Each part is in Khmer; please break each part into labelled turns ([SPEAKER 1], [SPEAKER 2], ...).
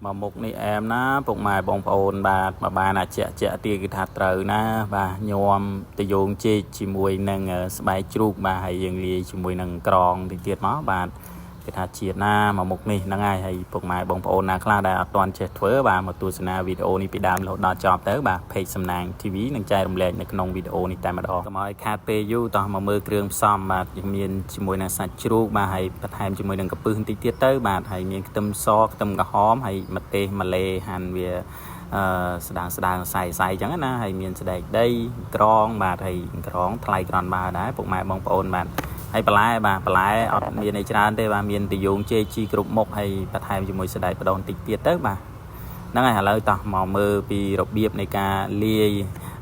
[SPEAKER 1] មកមុខនេះអែមណាពុកម៉ែបងប្អូនបាទបើបានអាជាក់ជាក់ទៀតគឺថាត្រូវណាបាទញោមតយងចេកជាមួយនឹងស្បែកជ្រូកបាទហើយយើងលាយជាមួយនឹងក្រងតិចទៀតមកបាទគឺថាជាតិណាមកមុខនេះហ្នឹងហើយហើយពុកម៉ែបងប្អូនណាខ្លះដែលអត់ទាន់ចេះធ្វើបាទមកទស្សនាវីដេអូនេះពីដើមរហូតដល់ចប់ទៅបាទ Page សំណាង TV នឹងចែករំលែកនៅក្នុងវីដេអូនេះតែម្ដងកុំឲ្យខាតពេលយូរតោះមកមើលគ្រឿងផ្សំបាទយើងមានជាមួយនឹងសាច់ជ្រូកបាទហើយបន្ថែមជាមួយនឹងកំពឹសបន្តិចទៀតទៅបាទហើយមានខ្ទឹមសខ្ទឹមក្រហមហើយម្ទេសម្លេហាន់វាអឺស្ដាងស្ដាងសៃសៃអញ្ចឹងណាហើយមានស្ដែកដីក្រងបាទហើយក្រងថ្លៃក្រនបាដែរពុកម៉ែបងប្អូនបាទហើយបន្លែបាទបន្លែអត់មានអីច្រើនទេបាទមានតយងចេកជីគ្រប់មុខហើយបន្ថែមជាមួយសណ្ដែកបដូនតិចទៀតទៅបាទហ្នឹងហើយឥឡូវតោះមកមើលពីរបៀបនៃការលាយ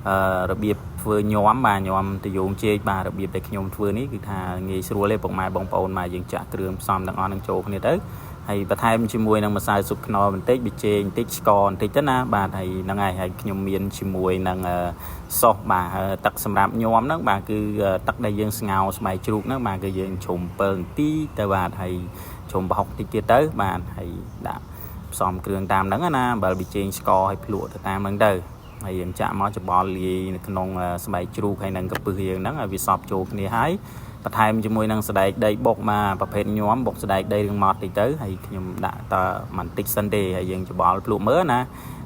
[SPEAKER 1] អឺរបៀបធ្វើញោមបាទញោមតយងចេកបាទរបៀបដែលខ្ញុំធ្វើនេះគឺថាងាយស្រួលទេពុកម៉ែបងប្អូនបាទយើងចាក់គ្រឿងផ្សំទាំងអស់នឹងចូលគ្នាទៅហើយបន្ថែមជាមួយនឹងម្សៅស៊ុបខ្នុរបន្តិចប៊ីចេងបន្តិចស្ករបន្តិចទៅណាបាទហើយហ្នឹងហើយហើយខ្ញុំមានជាមួយនឹងសុសបាទទឹកសម្រាប់ញោមហ្នឹងបាទគឺទឹកដែលយើងស្ងោរស្បែកជ្រូកហ្នឹងបាទគឺយើងជ្រុំ7នាទីទៅបាទហើយជ្រុំប្រហុកតិចទៀតទៅបាទហើយដាក់ផ្សំគ្រឿងតាមហ្នឹងណាអំបិលប៊ីចេងស្ករឲ្យភ្លក់ទៅតាមហ្នឹងទៅហើយយើងចាក់មកច្បល់លាយនៅក្នុងស្បែកជ្រូកហើយនឹងកំពឹសយើងហ្នឹងឲ្យវាសព្វចូលគ្នាហើយបន្ថែមជាមួយនឹងសណ្ដែកដីបុកមកប្រភេទញោមបុកសណ្ដែកដីរឿងម៉ត់តិចទៅហើយខ្ញុំដាក់តបន្តិចសិនទេហើយយើងច្បល់ភ្លក់មើលណា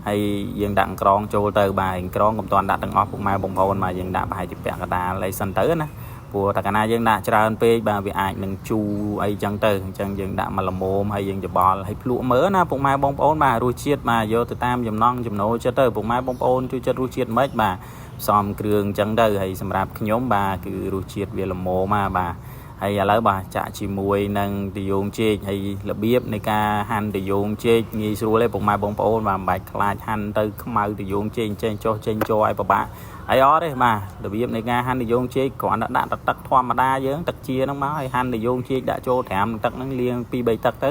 [SPEAKER 1] ហើយយើងដាក់ក្រងចូលទៅបាទក្រងកុំទាន់ដាក់ទាំងអស់ពុកម៉ែបងប្អូនបាទយើងដាក់ប្រហែលជាពាក់កណ្ដាលអីសិនទៅណាព្រោះតែកាលណាយើងដាក់ច្រើនពេកបាទវាអាចនឹងជូរអីចឹងទៅអញ្ចឹងយើងដាក់មកល្មមហើយយើងច្បល់ហើយភ្លក់មើលណាពុកម៉ែបងប្អូនបាទរសជាតិបាទយកទៅតាមចំណង់ចំណូលចិត្តទៅពុកម៉ែបងប្អូនជួយចិត្តរសជាតិមិនបាទផ្សំគ្រឿងចឹងទៅហើយសម្រាប់ខ្ញុំបាទគឺរសជាតិវាល្មមបាទហើយឥឡូវបាទចាក់ជាមួយនឹងតយងចេកហើយរបៀបនៃការហាន់តយងចេកងាយស្រួលទេពុកម៉ែបងប្អូនបាទមិនបាច់ខ្លាចហាន់ទៅខ្មៅតយងចេកចេញចុះចេញចោឲ្យពិបាកអីអត់ទេបាទរបៀបនៃការហាន់តយងចេកគ្រាន់តែដាក់ទឹកធម្មតាយើងទឹកជាហ្នឹងមកហើយហាន់តយងចេកដាក់ចូលត្រាំទឹកហ្នឹងលាង2 3ទឹកទៅ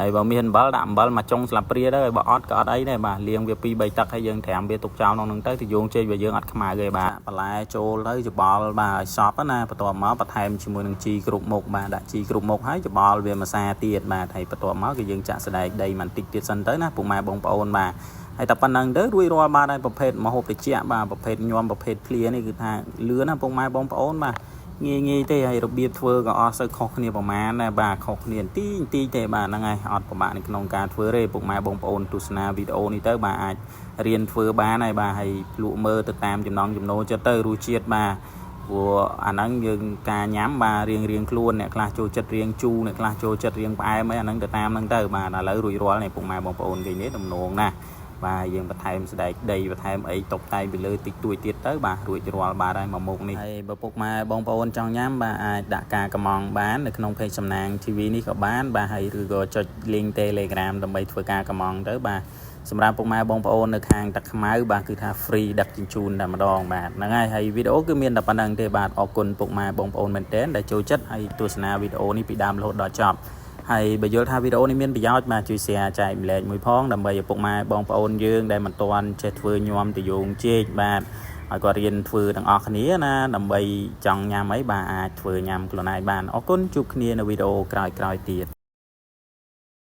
[SPEAKER 1] ហើយបើមានអំបិលដាក់អំបិលមកចុងស្លាបព្រាទៅហើយបើអត់ក៏អត់អីដែរបាទលាងវា2 3ទឹកហើយយើងត្រាំវាទុកចោលក្នុងហ្នឹងទៅទៅយងចេកវាយើងអត់ខ្មៅទេបាទបន្លែចូលទៅច្បល់បាទឲ្យសព្វណាបន្ទាប់មកបន្ថែមជាមួយនឹងជីគ្រប់មុខបាទដាក់ជីគ្រប់មុខហើយច្បល់វាមួយសាទៀតបាទហើយបន្ទាប់មកគឺយើងចាក់សណ្ដែកដីបន្តិចទៀតសិនទៅណាពុកម៉ែបងប្អូនបាទហើយតែប៉ុណ្្នឹងទៅរួចរាល់បាទហើយប្រភេទម្ហូបត្រជាក់បាទប្រភេទញោមប្រភេទភ្លានេះគឺថាលឿនណាពុកម៉ែបងប្អូនបាទងាយងាយទេហើយរបៀបធ្វើក៏អត់សូវខុសគ្នាប្រហែលដែរបាទខុសគ្នាបន្តិចបន្តិចទេបាទហ្នឹងហើយអត់ពិបាកនៅក្នុងការធ្វើទេពុកម៉ែបងប្អូនទស្សនាវីដេអូនេះទៅបាទអាចរៀនធ្វើបានហើយបាទហើយភ្លក់មើលទៅតាមចំណង់ចំណូលចិត្តទៅរសជាតិបាទព្រោះអាហ្នឹងយើងការញ៉ាំបាទរៀងរៀងខ្លួនអ្នកខ្លះចូលចិត្តរៀងជូរអ្នកខ្លះចូលចិត្តរៀងផ្អែមអីអាហ្នឹងទៅតាមហ្នឹងទៅបាទឥឡូវរួចរាល់នេះពុកម៉ែបងប្អូនគេនេះតំណងណាស់បាទយើងបន្ថែមសណ្ដែកដីបន្ថែមអីតុបតែងពីលើតិចតួចទៀតទៅបាទរួចរាល់បាទហើយមកមុខនេះហើយបើពុកម៉ែបងប្អូនចង់ញ៉ាំបាទអាចដាក់ការកម្មង់បាននៅក្នុង page សំណាង TV នេះក៏បានបាទហើយឬក៏ចុច link Telegram ដើម្បីធ្វើការកម្មង់ទៅបាទសម្រាប់ពុកម៉ែបងប្អូននៅខាងតាខ្មៅបាទគឺថា free ដឹកជញ្ជូនតែម្ដងបាទហ្នឹងហើយហើយវីដេអូគឺមានតែប៉ុណ្្នឹងទេបាទអរគុណពុកម៉ែបងប្អូនមែនទែនដែលចូលចិត្តហើយទស្សនាវីដេអូនេះពីដើមរហូតដល់ចប់ហើយបើយល់ថាវីដេអូនេះមានប្រយោជន៍បាទជួយ share ចែកម្លែកមួយផងដើម្បីឲ្យពុកម៉ែបងប្អូនយើងដែលមិនទាន់ចេះធ្វើញោមតយងចេកបាទឲ្យគាត់រៀនធ្វើទាំងអស់គ្នាណាដើម្បីចង់ញ៉ាំអីបាទអាចធ្វើញ៉ាំខ្លួនឯងបានអរគុណជួបគ្នានៅវីដេអូក្រោយៗទៀត។